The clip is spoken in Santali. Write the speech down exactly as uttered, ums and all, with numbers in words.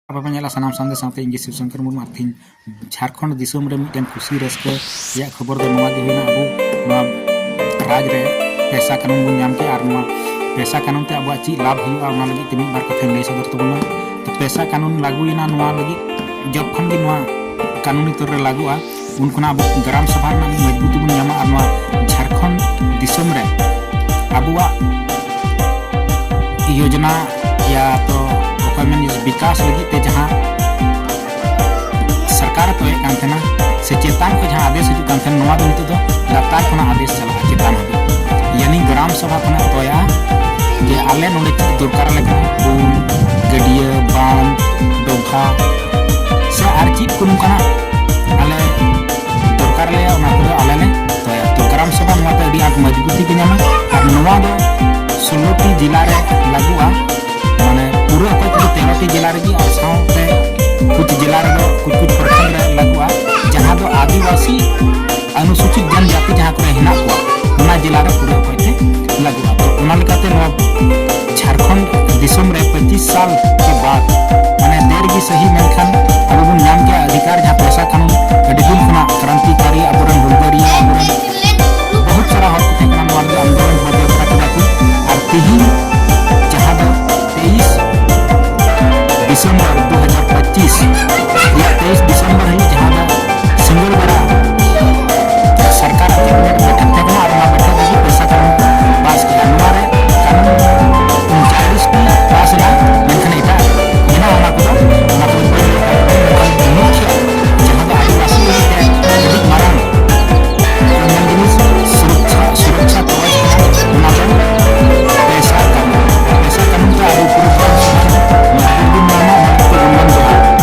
ᱟᱯᱮ ᱯᱮ ᱧᱮᱞᱟ ᱥᱟᱱᱟᱢ ᱥᱟᱶᱛᱮ ᱥᱟᱶᱛᱮ ᱤᱧ ᱜᱮ ᱥᱤᱵ ᱥᱚᱝᱠᱚᱨ ᱢᱩᱨᱢᱩ᱾ ᱟᱨ ᱛᱮᱦᱮᱧ ᱡᱷᱟᱲᱠᱷᱚᱸᱰ ᱫᱤᱥᱚᱢ ᱨᱮ ᱢᱤᱫᱴᱮᱱ ᱠᱩᱥᱤ ᱨᱟᱹᱥᱠᱟᱹ ᱨᱮᱭᱟᱜ ᱠᱷᱚᱵᱚᱨ ᱫᱚ ᱱᱚᱣᱟ ᱜᱮ ᱦᱩᱭᱱᱟ, ᱟᱵᱚ ᱱᱚᱣᱟ ᱨᱟᱡᱽ ᱨᱮ ᱯᱮᱥᱟ ᱠᱟᱹᱱᱩᱱ ᱵᱚᱱ ᱧᱟᱢ ᱠᱮᱜᱼᱟ᱾ ᱟᱨ ᱱᱚᱣᱟ ᱯᱮᱥᱟ ᱠᱟᱹᱱᱩᱱ ᱛᱮ ᱟᱵᱚᱣᱟᱜ ᱪᱮᱫ ᱞᱟᱵᱷ ᱦᱩᱭᱩᱜᱼᱟ, ᱚᱱᱟ ᱞᱟᱹᱜᱤᱫ ᱛᱮ ᱢᱤᱫ ᱵᱟᱨ ᱠᱟᱛᱷᱟᱧ ᱞᱟᱹᱭ ᱥᱚᱫᱚᱨ ᱛᱟᱵᱚᱱᱟ᱾ ᱛᱚ ᱯᱮᱥᱟ ᱠᱟᱹᱱᱩᱱ ᱞᱟᱹᱜᱩᱭᱮᱱᱟ, ᱱᱚᱣᱟ ᱞᱟᱹᱜᱤᱫ ᱡᱚᱠᱷᱚᱱ ᱜᱮ ᱱᱚᱣᱟ ᱠᱟᱹᱱᱩᱱᱤ ᱛᱚᱨ ᱨᱮ ᱞᱟᱹᱜᱩᱜᱼᱟ, ᱩᱱ ᱠᱷᱚᱱᱟᱜ ᱟᱵᱚ ᱜᱨᱟᱢ ᱥᱚᱵᱷᱟ ᱨᱮᱱᱟᱜ ᱢᱤᱫ ᱢᱚᱡᱽᱵᱩᱛᱤ ᱵᱚᱱ ᱧᱟᱢᱟ᱾ ᱟᱨ ᱱᱚᱣᱟ ᱡᱷᱟᱲᱠᱷᱚᱸᱰ ᱫᱤᱥᱚᱢ ᱨᱮ ᱟᱵᱚᱣᱟᱜ ᱭᱳᱡᱽᱱᱟ ᱭᱟ ᱛᱚ ᱚᱠᱚᱭ ᱢᱮᱱ ᱵᱤᱠᱟᱥ ᱞᱟᱹᱜᱤᱫ ᱛᱮ ᱡᱟᱦᱟᱸ ᱥᱚᱨᱠᱟᱨ ᱮ ᱛᱚᱭᱮᱫ ᱠᱟᱱ ᱛᱟᱦᱮᱱᱟ, ᱥᱮ ᱪᱮᱛᱟᱱ ᱠᱷᱚᱱ ᱡᱟᱦᱟᱸ ᱟᱫᱮᱥ ᱦᱤᱡᱩᱜ ᱠᱟᱱ ᱛᱟᱦᱮᱱᱟ, ᱱᱚᱣᱟ ᱫᱚ ᱱᱤᱛᱚᱜ ᱫᱚ ᱞᱟᱛᱟᱨ ᱠᱷᱚᱱᱟᱜ ᱟᱫᱮᱥ ᱪᱟᱞᱟᱜᱼᱟ ᱪᱮᱛᱟᱱ ᱦᱟᱹᱵᱤᱡ, ᱭᱟᱱᱤ ᱜᱨᱟᱢ ᱥᱚᱵᱷᱟ ᱠᱷᱚᱱᱟᱜ ᱛᱚᱭᱟ ᱡᱮ ᱟᱞᱮ ᱱᱚᱰᱮ ᱪᱮᱫ ᱫᱚᱨᱠᱟᱨ ᱟᱞᱮ ᱠᱟᱱᱟ, ᱯᱩᱞ, ᱜᱟᱹᱰᱭᱟᱹ, ᱵᱟᱸᱫᱷ, ᱰᱚᱵᱷᱟ ᱥᱮ ᱟᱨ ᱪᱮᱫ ᱠᱚ ᱱᱚᱝᱠᱟᱱᱟᱜ ᱟᱞᱮ ᱫᱚᱨᱠᱟᱨ ᱟᱞᱮᱭᱟ, ᱚᱱᱟ ᱠᱚᱫᱚ ᱟᱞᱮ ᱞᱮ ᱛᱚᱭᱟ᱾ ᱛᱚ ᱜᱨᱟᱢ ᱥᱚᱵᱷᱟ ᱱᱚᱣᱟ ᱛᱮ ᱟᱹᱰᱤ ᱟᱸᱴ ᱢᱚᱡᱽᱵᱩᱛᱤ ᱠᱚ ᱧᱟᱢᱟ᱾ ᱟᱨ ᱱᱚᱣᱟ ᱫᱚ ᱥᱳᱞᱳ ᱴᱤ ᱡᱮᱞᱟ ᱨᱮ ᱞᱟᱹᱜᱩᱜᱼᱟ, ᱢᱟᱱᱮ ᱯᱩᱨᱟᱹ ᱚᱠᱚᱭ ᱛᱮᱫᱚ ᱛᱮᱨᱚ ᱴᱤ ᱡᱮᱞᱟ ᱨᱮᱜᱮ, ᱟᱨ ᱥᱟᱶᱛᱮ ᱠᱩᱪ ᱡᱮᱞᱟ ᱨᱮᱫᱚ ᱠᱩᱪ ᱠᱩᱪ ᱯᱨᱚᱠᱷᱚᱸᱰ ᱨᱮ ᱞᱟᱹᱜᱩᱜᱼᱟ, ᱡᱟᱦᱟᱸ ᱫᱚ ᱟᱹᱫᱤᱵᱟᱹᱥᱤ ᱚᱱᱩᱥᱩᱪᱤᱛ ᱡᱟᱱᱡᱟᱛᱤ ᱡᱟᱦᱟᱸ ᱠᱚᱨᱮ ᱦᱮᱱᱟᱜ ᱠᱚᱣᱟ, ᱚᱱᱟ ᱡᱮᱞᱟ ᱨᱮ ᱯᱩᱨᱟᱹ ᱚᱠᱚᱭ ᱛᱮ ᱞᱟᱹᱜᱩᱜᱼᱟ᱾ ᱛᱚ ᱚᱱᱟ ᱞᱮᱠᱟᱛᱮ ᱱᱚᱣᱟ ᱡᱷᱟᱲᱠᱷᱚᱸᱰ ᱫᱤᱥᱚᱢ ᱨᱮ ᱯᱚᱸᱪᱤᱥ ᱥᱟᱞ ᱠᱮ ᱵᱟᱫ, ᱢᱟᱱᱮ ᱰᱷᱮᱨ ᱜᱮ ᱥᱟᱹᱦᱤ, ᱢᱮᱱᱠᱷᱟᱱ ᱟᱵᱚ ᱵᱚᱱ ᱧᱟᱢ ᱠᱮᱜᱼᱟ ᱚᱫᱷᱤᱠᱟᱨ, ᱡᱟᱦᱟᱸ ᱯᱮᱥᱟ ᱠᱟᱹᱱᱩᱱ ᱟᱹᱰᱤ ᱫᱤᱱ ᱠᱷᱚᱱᱟᱜ ᱠᱨᱟᱱᱛᱤᱠᱟᱨᱤ ᱟᱵᱚᱨᱮᱱ ᱦᱩᱞᱜᱟᱹᱨᱤᱭᱟᱹ, ᱟᱵᱚᱨᱮᱱ ᱵᱚᱦᱩᱛ ᱥᱟᱨᱟ ᱦᱚᱲ ᱠᱚ ᱛᱟᱦᱮᱸ ᱠᱟᱱᱟ, ᱱᱚᱣᱟ ᱞᱟᱹᱜᱤᱫ ᱟᱱᱫᱳᱞᱚᱱ ᱦᱚᱸ ᱡᱟᱛᱨᱟ ᱠᱮᱫᱟ ᱠᱚ᱾ ᱟᱨ ᱛᱮᱦᱮᱧ ᱡᱟᱦᱟᱸ ᱫᱚ ᱛᱮᱭᱤᱥ ᱰᱤᱥᱮᱢᱵᱚᱨ ᱫᱩ ᱦᱟᱡᱟᱨ ᱯᱚᱸᱪᱤᱥ ᱨᱮᱭᱟᱜ ᱛᱮᱭᱤᱥ ᱰᱤᱥᱮᱢᱵᱚᱨ ᱦᱤᱞᱳᱜ